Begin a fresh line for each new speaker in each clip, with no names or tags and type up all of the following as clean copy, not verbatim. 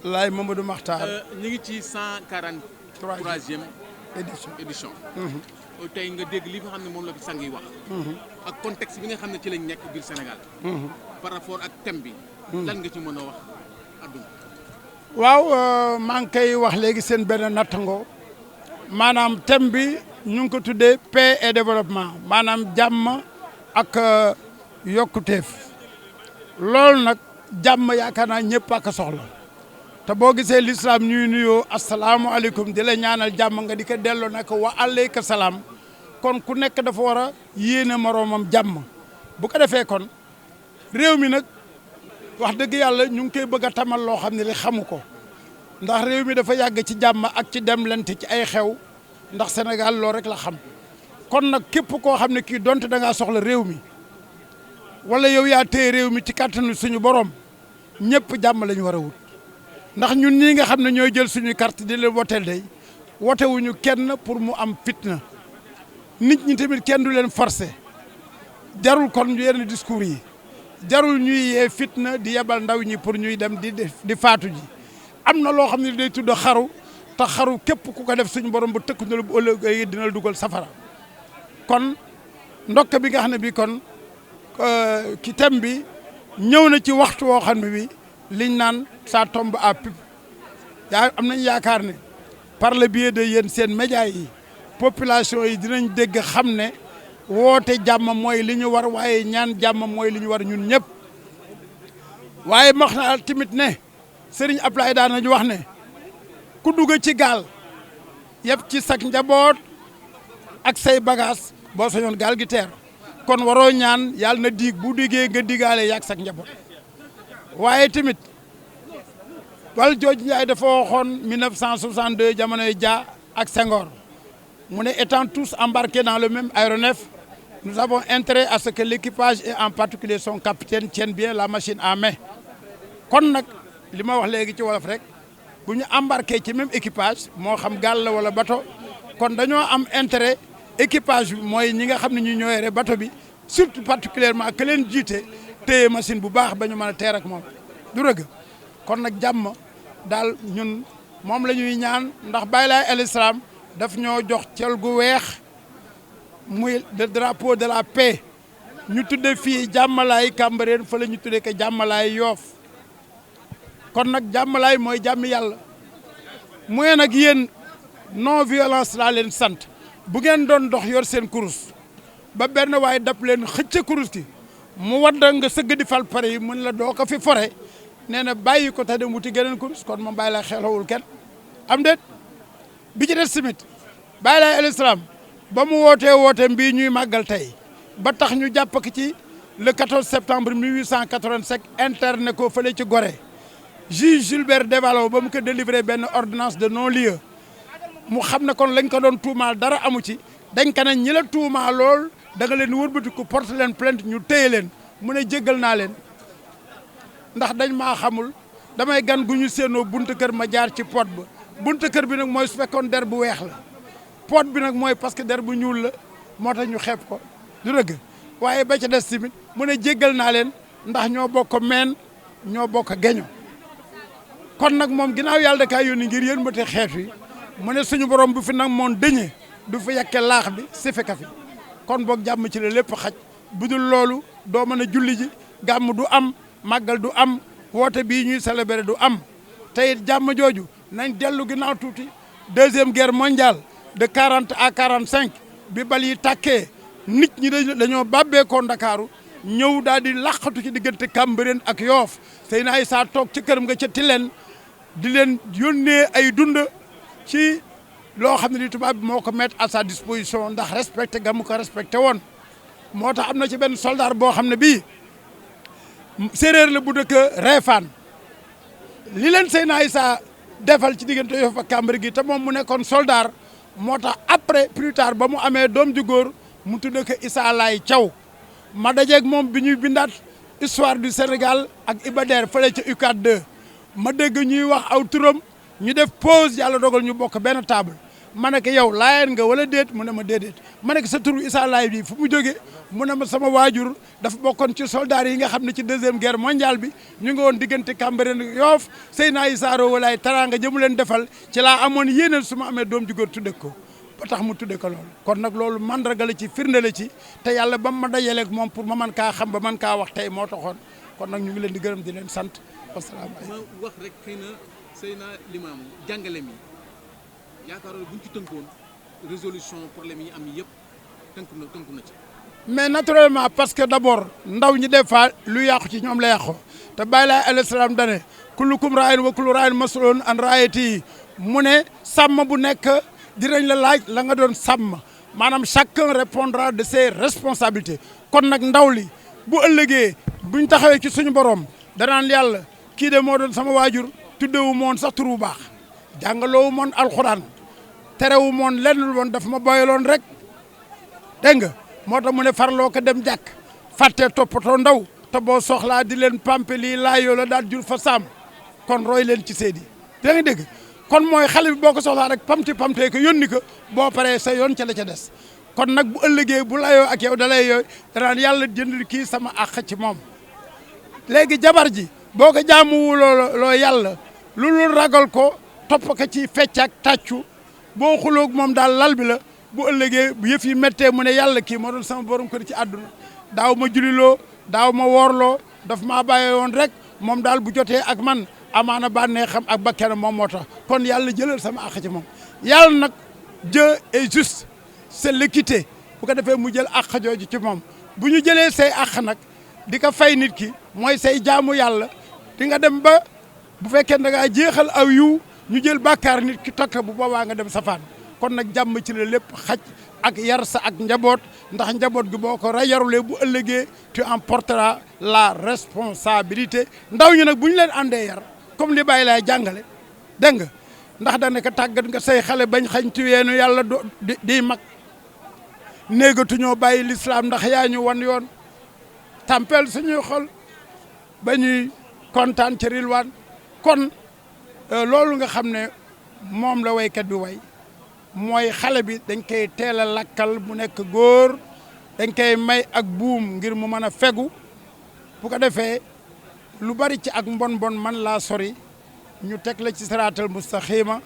laay Mamadou Makhtar.
ñu ngi ci 143e édition. tey nga dégg li nga xam ne moom la fi sang yi wax. ak contexte bi nga xam ne ci lañ nekk biir Sénégal. par rapport ak thème bi. lan nga ci mën a wax adduna.
waaw maa ngi koy wax léegi seen benn nattango maanaam thème bi ñu ngi ko tuddee paix et développement maanaam jàmm ak yokkuteef loolu nag jàmm yaakaar naa ñëpp ak soxla te boo gisee l'islam ñuy nuyoo asalaamualeykum di la ñaanal jàmm nga di ko delloo nag wa aleyka salaam kon ku nekk dafa war a yéene moroomam jàmm bu ko defee kon réew mi nag wax dëgg yàlla ñu ngi koy bëgg a tamal loo xam ne li xamu ko ndax réew mi dafa yàgg ci jàmm ak ci demlante ci ay xew ndax Sénégal loolu rek la xam kon nag képp koo xam ne kii donte da ngaa soxla réew mi wala yow yaa téye réew mi ci kàttanu suñu borom ñëpp jàmm la ñu war a wut ndax ñun ñii nga xam ne ñooy jël suñuy carte di leen woteel day wotewuñu kenn pour mu am fitna nit ñi tamit kenn du leen forcé jarul kon yenn discours yi jarul ñuy yee fitna di yebal ndaw ñi pour ñuy dem di faatu ji am na loo xam ne day tudd xaru te xaru képp ku ko def suñu borom bu tëkku na la bu ëllëgee dina la dugal safara kon ndokk bi nga xam ne bi kon ki thème bi ñëw na ci waxtu woo xam ne bi liñ naan ça tombe à pic am nañ yaakaar ne par le biais de yéen seen médias yi population yi dinañ dégg xam ne woote jàmm mooy li ñu war waaye ñaan jàmm mooy li ñu war ñun ñëpp waaye wax na tamit ne Serigne Ablaye daan nañu wax ne ku dugg ci gaal yëpp ci sak njaboot ak say bagage boo sañoon gaal gi teer kon waroo ñaan yàlla na diig bu diggee nga digaale yàgg sak njaboot waaye tamit wal jooj Njaay dafa waxoon 1962 jamonoy Dia ak Senghor mu ne étant tous embarqués dans le même aéronef nous avons intérêt à ce que l'équipage et en particulier son capitaine tienne bien la machine en main kon nag li ma wax léegi ci wolof rek bu ñu embarqué ci même équipage moo xam gaal la wala bateau kon dañoo am intérêt équipage bi mooy ñi nga xam ne ñu ñoo yore bateau bi surtout particulièrement que leen jiite téye machine bu baax ba ñu mën a teer ak moom du rëgg kon nag jàmm daal ñun moom la ñuy ñaan ndax Baay Laay alayhi salaam daf ñoo jox col gu weex muy le drapeau de la paix ñu tudde fii jàmmalaay Cambérène fa la ñu tuddee ko jàmmalaay Yoof kon nag jàmmalaay mooy jàmm yàlla mooy nag yéen non violence laa leen sant bu ngeen doon dox yor seen kurus ba benn waaye dap leen xëcc kurus ki mu wadda nga sëgg di fal pare yi mun la doo ko fi fore nee na bàyyi ko te dem wuti geneen kurus kon moom bàyyi laa xelawul kenn am déet bi ci des tamit Baay Laay alayhi salaam ba mu woote mbii ñuy màggal tey ba tax ñu jàpp ko ci le 14 septembre 1885 interné ko fële ci Gorée juge Gilbert Devalo ba mu ko délivré benn ordonnance de non-lieu mu xam ne kon lañ ko doon tuumaal dara amu ci dañ ko ne ñi la tuumaal lool da nga leen wërbatiku porte leen plainte ñu téye leen mu ne jéggal naa leen ndax dañ maa xamul damay gan gu ñu séenoo buntu kër ma jaar ci pot ba buntu kër bi nag mooy su fekkoon der bu weex la pot bi nag mooy parce que der bu ñuul la moo tax ñu xeeb ko du dëgg waaye ba ca des tamit mu ne jéggal naa leen ndax ñoo bokk meen ñoo bokk geño kon nag moom ginnaaw yàlla da kaa yónni ngir yéen mate xeet wi mu ne suñu borom bu fi nag moon dëñee du fi yekke laax bi si fekka fi kon boog jàmm ci la lépp xaj bu dul loolu doo mën a julli ji gàmm du am màggal du am woote bii ñuy célébrer du am te it jàmm jooju nañ dellu ginnaaw tuuti deuxième guerre mondiale de 40 à 45 bi bal yi tàkkee nit ñi dañoo bàbbeekoo Ndakaaru ñëw daal di laqatu ci diggante Cambérène ak Yoof Seydina Issa toog ci këram nga ca Tilène di leen yónnee ay dund ci loo xam ne li tubaab bi moo ko mettre à sa disposition ndax respecté ga mu ko respecté woon moo tax am na ci benn soldat boo xam ne bii séeréer la bu dëkk Réfane li leen Seydina Issa defal ci diggante Yoff ak Cambérène gi te moom mu nekkoon soldat moo tax après plus tard ba mu amee doom ju góor mu tudde ko Issa Laye Thiaw ma dajeeg moom bi ñuy bindaat histoire du Sénégal ak Iba Der fële ca UCAD 2 ma dégg ñuy wax aw turam ñu def pause yàlla dogal ñu bokk benn table ma ne ko yow laayeen nga wala déet mu ne ma déedéet ma ne ko sa turu Issa Laye bi fu mu jógee mu ne ma sama waajur dafa bokkoon ci soldats yi nga xam ne ci deuxième guerre mondiale bi ñu ngi woon diggante Cambérène Yoff Seydina Issa Ro walaay teraanga jëmu leen defal ci laa amoon yéenal su ma amee doom ju góor tudde ko ba tax mu tudde ko loolu kon nag loolu mandarga la ci firnde la ci te yàlla ba ma dajaleeg moom pour ma mën kaa xam ba mën kaa wax tey moo taxoon kon nag ñu ngi leen di gërëm di leen sant wasalaamaaleykum.
ma wax rek xëy na Seydina Limamou jàngale mi yaakaar naa bu ñu ci tënkoon résolution problème yi am yëpp tënku na ci.
mais naturellement parce que d' abord ndaw ñi des fois lu yàqu ci ñoom la yàqu te bàyyi laay alayhi salaam dane kullukum raayin wa kullu raayin mas'uulun an raayati mu ne sàmm bu nekk dinañ la laaj la nga doon sàmm maanaam chacun répondra de ses responsabilités kon nag ndaw li bu ëllëgee buñ taxawee ci suñu borom danaan yàlla kii de moo doon sama waajur tuddewu moon sax tur bu baax jàngaloowu moon alxuraan terewu moon lenn lu woon daf ma boyaloon rek dégg nga moo tax mu ne farloo ko dem jàkk fàtte toppatoo ndaw te boo soxlaa di leen pampe lii laayoo la daal jur fa saam kon roy leen ci Seydi da nga dégg kon mooy xale bi boo ko soxlaa rek pamtee ko yónni ko boo paree sa yoon ca la ca des kon nag bu ëllëgee bu layoo ak yow da lay yooyu danaan yàlla jënd kii sama àq ci moom léegi jabar ji boo ko jaamuwuloo loo yàlla lu ragal ko topp ko ci fecc ak tàccu boo xuloog moom daal lal bi la bu ëllëgee bu yëf yi méttee mu ne yàlla kii moo doon sama borom kër ci àdduna daaw ma juliloo daaw ma woorloo daf maa bàyyee woon rek moom daal bu jotee ak man amaana bànnee xam ak bakkanam moom moo tax kon yàlla jëlal sama àq ci moom yàlla nag Dieu est juste c'est l'équité bu ko defee mu jël àq jooju ci moom bu ñu jëlee say àq nag di ko fay nit ki mooy say jaamu yàlla di nga dem ba bu fekkee da ngaa jeexal aw yiw ñu jël bàkkaar nit ki tokk bu boobaa nga dem safaan kon nag jàmm ci la lépp xaj ak yar sa ak njaboot ndax njaboot gi boo ko yarulee bu ëllëgee tu en porteras la responsabilité ndaw ñi nag bu ñu leen àndee yar comme li bàyyi laay jàngale dégg nga ndax da nekk tàggat nga say xale bañ xañ tuyeenu yàlla di mag néegatuñoo bàyyi l'islam ndax yaa ñu wan yoon tampel suñuy xol ba ñuy kontaan ci rilwaan kon loolu nga xam ne moom la waykat bi way mooy xale bi dañ koy teel a lakkal mu nekk góor dañ koy may ak buum ngir mu mën a fegu bu ko defee lu bari ci ak mbon man laa sori ñu teg la ci siraatal mustaxima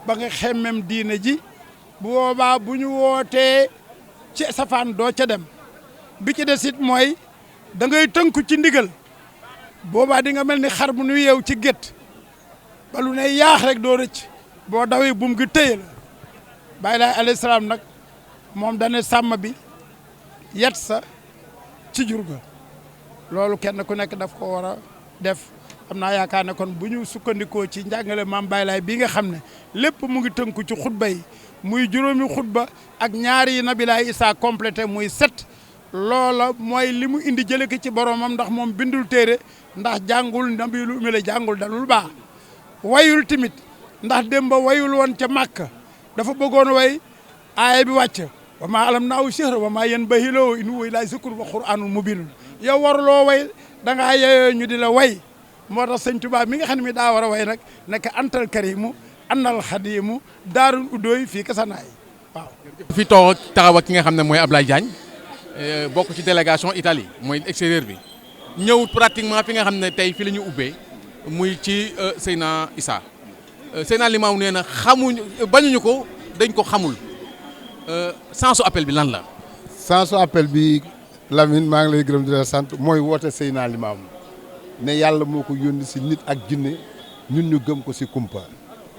ba nga xemmem diina ji bu boobaa bu ñu wootee ci safaan doo ca dem bi ci des it mooy da ngay tënku ci ndigal boobaa di nga mel ni xar bu nu yeew ci gétt ba lu ne yaax rek doo rëcc boo dawee buum gi téye la bàyyi laay alayhi salaam nag moom dane sàmm bi yet sa ci jur ga loolu kenn ku nekk daf ko war a def am naa yaakaar ne kon bu ñu sukkandikoo ci njàngale maam Baye Laye bii nga xam ne lépp mu ngi tënku ci xutba yi muy juróomi xutba ak ñaari yi nabilaay Issa complété muy 7 loola mooy li mu indi jële ko ci boromam ndax moom bindul téere ndax jàngul nabi lu umi la jàngul dalul baax wayul timit ndax démb ba wayul woon ca Màkka dafa bëggoon way aaya bi wàcc wa maa alam naaw sihra wa maa yen bahiloo in huwa illaa zikrun wa qur'aanun mubiinun yow waruloo way da ngaa yeyoo ñu di la way moo tax sëñ Tuubaa mi nga xam ne mi daa war a way nag nekk antal karimu annal xadimu daarul uddooy fii kasanaay waaw.
fi toog taxaw ak ki nga xam ne mooy Ablaye Diagne bokk ci délégation Italie mooy extérieur bi ñëw pratiquement fi nga xam ne tey fi la ñu ubbee muy ci Seydina Issa Seydina Limamou nee na xamuñu bañuñu ko dañ ko xamul sensu appel bi lan la.
sensu appel bi Lamine maa ngi lay gërëm di la sant mooy woote Seydina Limamou ne yàlla moo ko yónni si nit ak jinne ñun ñu gëm ko si kumpa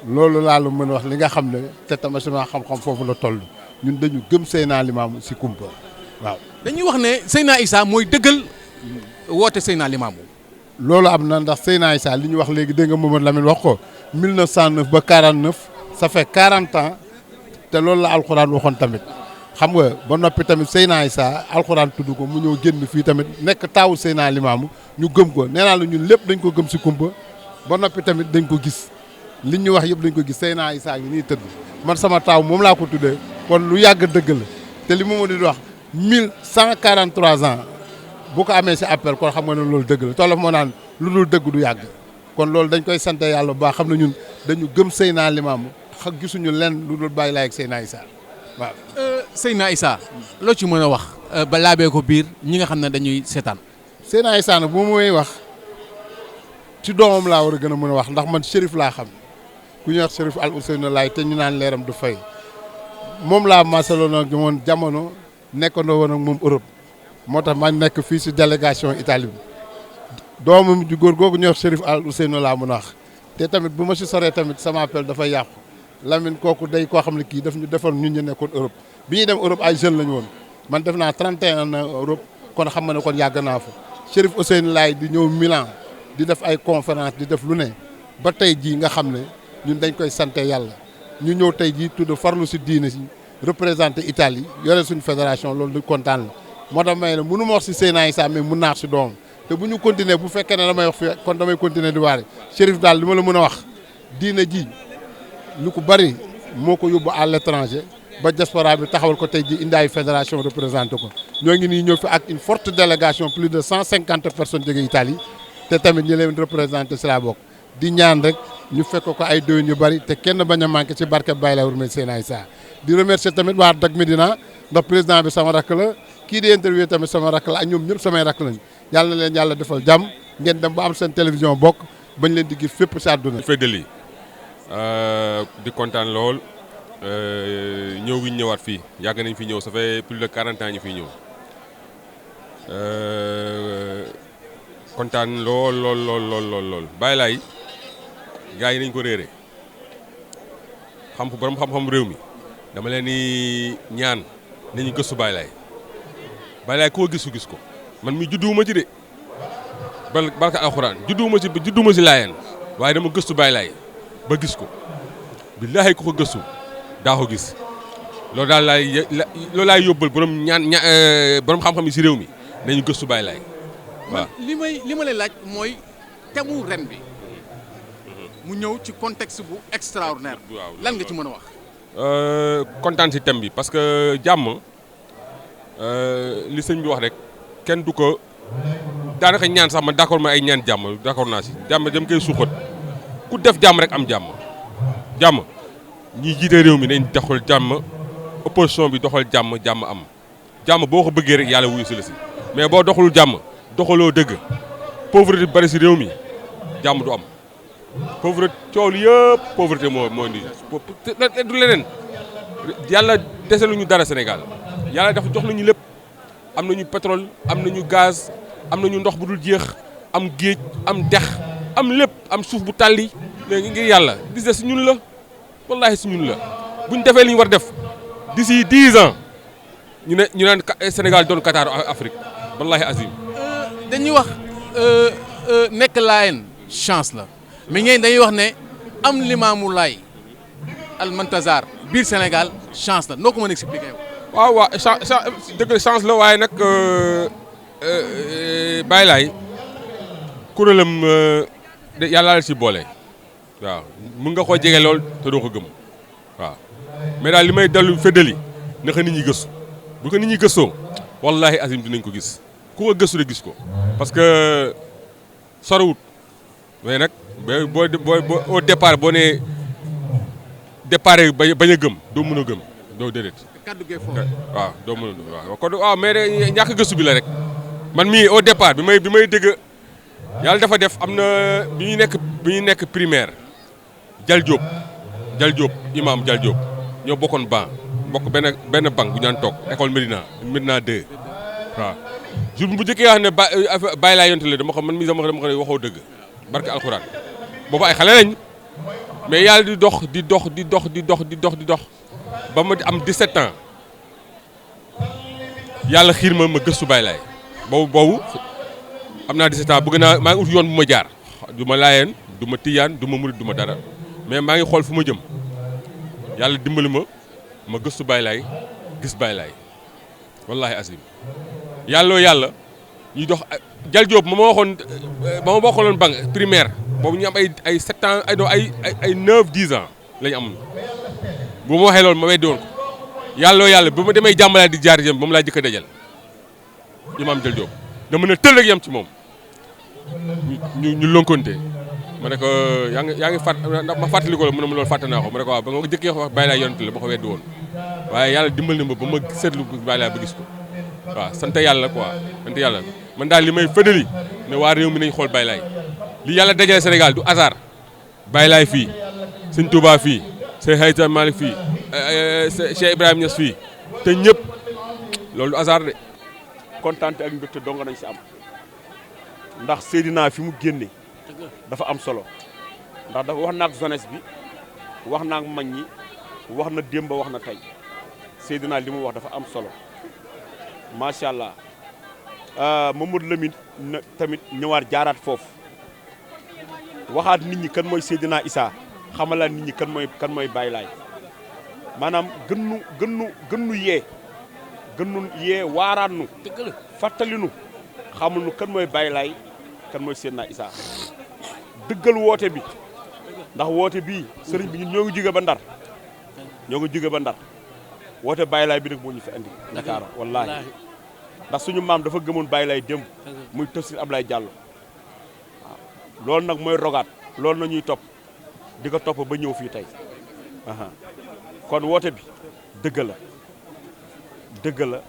loolu laa la mën wax li nga xam ne te tamit sama xam-xam foofu la toll ñun dañu gëm Seydina Limamou si kumpa waaw.
dañuy wax ne Seydina Issa mooy dëggal woote Seydina Limamou.
loolu am na ndax Seydina Issa li ñu wax léegi dégg nga Mamadou Lamine wax ko 1909 ba 49 ça fait 40 ans te loolu la alxuraan waxoon tamit xam nga ba noppi tamit Seydina Issa alxuraan tudd ko mu ñëw génn fii tamit nekk taawu Seydina Limamou ñu gëm ko nee naa la ñun lépp dañ ko gëm si kumpa ba noppi tamit dañ ko gis li ñu wax yëpp dañ ko gis Seydina Issa ngi nii tëdd man sama taaw moom laa ko tuddee kon lu yàgg dëgg la te li Mamadou di wax 1143 ans bu ko amee si appel kon xam nga ne loolu dëgg la tolof moo naan lu dul dëgg du yàgg kon loolu dañ koy sant yàlla bu baax xam ne ñun dañu gëm Seydina Limamou gisuñu lenn lu dul Baye Laye ak Seydina Issa waaw.
Seydina Issa loo ci mën a wax ba laabee ko biir ñi nga xam ne dañuy seetaan.
Seydina Issa nag bu may wax ci doomam laa war a gën a mën a wax ndax man Chérif laa xam ku ñuy wax Chérif Al Ousseynou Laye te ñu naan leeram du fay moom laa masaloon ak moom jamono nekkandoo woon ak moom Europe moo tax ma nekk fii si délégation Italie bi doomam ju góor googu ñuy wax Chérif Al Ousseynou laa mën a wax te tamit bu ma si soree tamit sama appel dafay yàqu Lamine kooku day koo xam ne kii daf ñu defoon ñun ñu nekkoon Europe bi ñuy dem Europe ay jeunes lañu woon man def naa 31 ans Europe kon xam nga ne kon yàgg naa fa Chérif Ousseynou Laye di ñëw Milan di def ay conférence di def lu ne ba tey jii nga xam ne ñun dañ koy sante yàlla ñu ñëw tey jii tudd farlu si diine si représenté Italie yore suñu fédération loolu du kontaan la moo tax may ne mënu ma wax si Seydina Issa mais mun naa wax si doomam te bu ñu continuer bu fekkee ne damay wax fi kon damay continuer di waare Chérif daal li ma la mën a wax diine ji lu ko bari moo ko yóbbu à l'étranger ba diaspora bi taxawal ko tey ji indi ay fédération représenté ko ñoo ngi nii ñëw fi ak une forte délégation plus de 150 personnes jóge Italie te tamit ñi leen représenté si la bokk di ñaan rek ñu fekk ko ay déwén yu bari te kenn bañ a manqué ci barke Baye Laye wurmé Seydina Issa di remercier tamit waa DAKMEDINA ndax président bi sama rakk la kii di interview tamit sama rakk la ak ñoom ñëpp samay rakk lañ yàlla na leen yàlla defal jàmm ngeen dem ba am seen télévision bokk bañ leen di gis fépp si àdduna.
feddali di kontaan lool ñëw gi ñu ñëwaat fii yàgg nañ fi ñëw ça fait plus de 40 ans ñu fiy ñëw kontaan lool Baye Laye gars yi nañ ko réere borom xam-xam réew mi dama leen di ñaan nañu gëstu Baye Laye koo gis ko man mi judduwuma ci de barka alxuraan judduwuma ci laayeen waaye dama gëstu Baye Laye ba gis ko billaahi ko gëstu daa ko gis loolu daal laay yóbbal borom borom xam-xam yi si réew mi nañu gëstu Baye Laye waaw.
li ma lay laaj mooy temu ren bi mu ñëw ci contexte bu extraordinaire. lan nga ci mën a wax.
kontaan si thème bi parce que jàmm li sëñ bi wax rek kenn du ko daanaka ñaan sax man d'accord ma ay ñaan jàmm d'accord naa si jàmm dem koy suuxat ku def jàmm rek am jàmm ñi jiite réew mi nañ doxal jàmm opposition bi doxal jàmm am jàmm boo ko bëggee rek yàlla wuyu si la si mais boo doxalul jàmm doxaloo dëgg pauvreté bari si réew mi jàmm du am pauvreté coow li yëpp pauvreté moo indi du leneen yàlla deseluñu dara Sénégal yàlla dafa jox nañu lépp am nañu pétrole am nañu gaz am nañu ndox bu dul jeex am géej am dex am lépp am suuf bu tàlli léegi ngir yàlla di des si ñun la wallaahi si ñun la buñ defee li ñu war def d'ici 10 ans ñu naan Sénégal doon Qatar Afrique wallaahi azim.
dañuy wax nekk Laayeen chance la mais ñeen dañuy wax ne am Limamou Laye al Mantazar biir Sénégal chance la noo ko mën a expliquer yow.
waaw dëgg chance la waaye nag Baye Laye kuréelam yàlla la si boole waaw mun nga koo jege lool te doo ko gëm waaw mais daal li may dellu feddali naka nit ñi gëstu bu ko nit ñi gëstoo wallahi azim dinañ ko gis ku ko gëstu de gis ko parce que sorowut mais nag boo au départ boo nee départ bañ a gëm doo mën a gëm doo déedéet.
kaddu gee foofu
waaw doo mën a waaw kon waaw mais de ñàkk gëstu bi la rek man mii au départ bi may dégg yàlla dafa def am na bi ñu nekk primaire Jal Diop imam Jal Diop ñoo bokkoon bokk benn banc bu ñu daan toog école Médina 2 waaw jour bu njëkkee wax ne Baye Laye yonte la dama xam man mii dama xam ne waxoo dëgg barke alxuraan boobu ay xale lañ mais yàlla di dox ba ma am 17 ans yàlla xiir ma gëstu Baye Laye boobu am naa 17 ans bëgg naa maa ngi ut yoon bu ma jaar du ma laayeen du ma tiyaan du ma murit du ma dara mais maa ngi xool fu ma jëm yàlla dimbali ma gëstu Baye Laye gis Baye Laye wallahi azim yàlla ñuy dox Jal Diop ba ma bokkaloon banque primaire boobu ñu am ay 7 ans ay 9 10 ans la ñu am bu ma waxee loolu ma weddi woon ko yàlla ba ma demee jàmbalaay di jaar jëm ba mu laa jëkk a dajal imaam Jal Diop dama ne tël rek yem ci moom ñu lonkonte ma ne ko yaa ngi fàtt ma fàttali ko la mu ne ma loolu fàtte naa ko ma ne ko waaw ba nga ko jëkkee wax bàyyi laay yonent la ma ko weddi woon waaye yàlla dimbal na ma ba ma seetlu bàyyi laay ba gis ko waaw sant yàlla quoi sant yàlla man daal li may fëdali ne waa réew mi nañ xool bàyyi laay li yàlla dajale Sénégal du hasard bàyyi laay fii sëñ Touba fii sëñ Hayta Malick fii Cheikh Ibrahima Niass fii te ñëpp loolu du hasard de.
kontaante ak mbégte dong nañ si am ndax Seydina fi mu génne dafa am solo ndax dafa wax naak jeunesse bi wax naak mag ñi wax na démb wax na tey Seydina li mu wax dafa am solo macha allah Mamadou Lamine tamit ñëwaat jaaraat foofu waxaat nit ñi kan mooy Seydina Issa xamalaat nit ñi kan mooy Baye Laye maanaam gënnu yee waaraat nu fàttali nu xamul nu kan mooy Baye Laye kan mooy Seydina Issa dëggal woote bi ndax woote bii sëriñ bi ñun ñoo ngi jóge ba Ndar woote Baye Laye bi nag moo ñu fi andi Dakar wallaahi ndax suñu maam dafa gëmoon Baye Laye démb muy Tafsir Ablaye Diallo waaw loolu nag mooy rogaat loolu na ñuy topp di ko topp ba ñëw fii tey kon woote bi dëgg la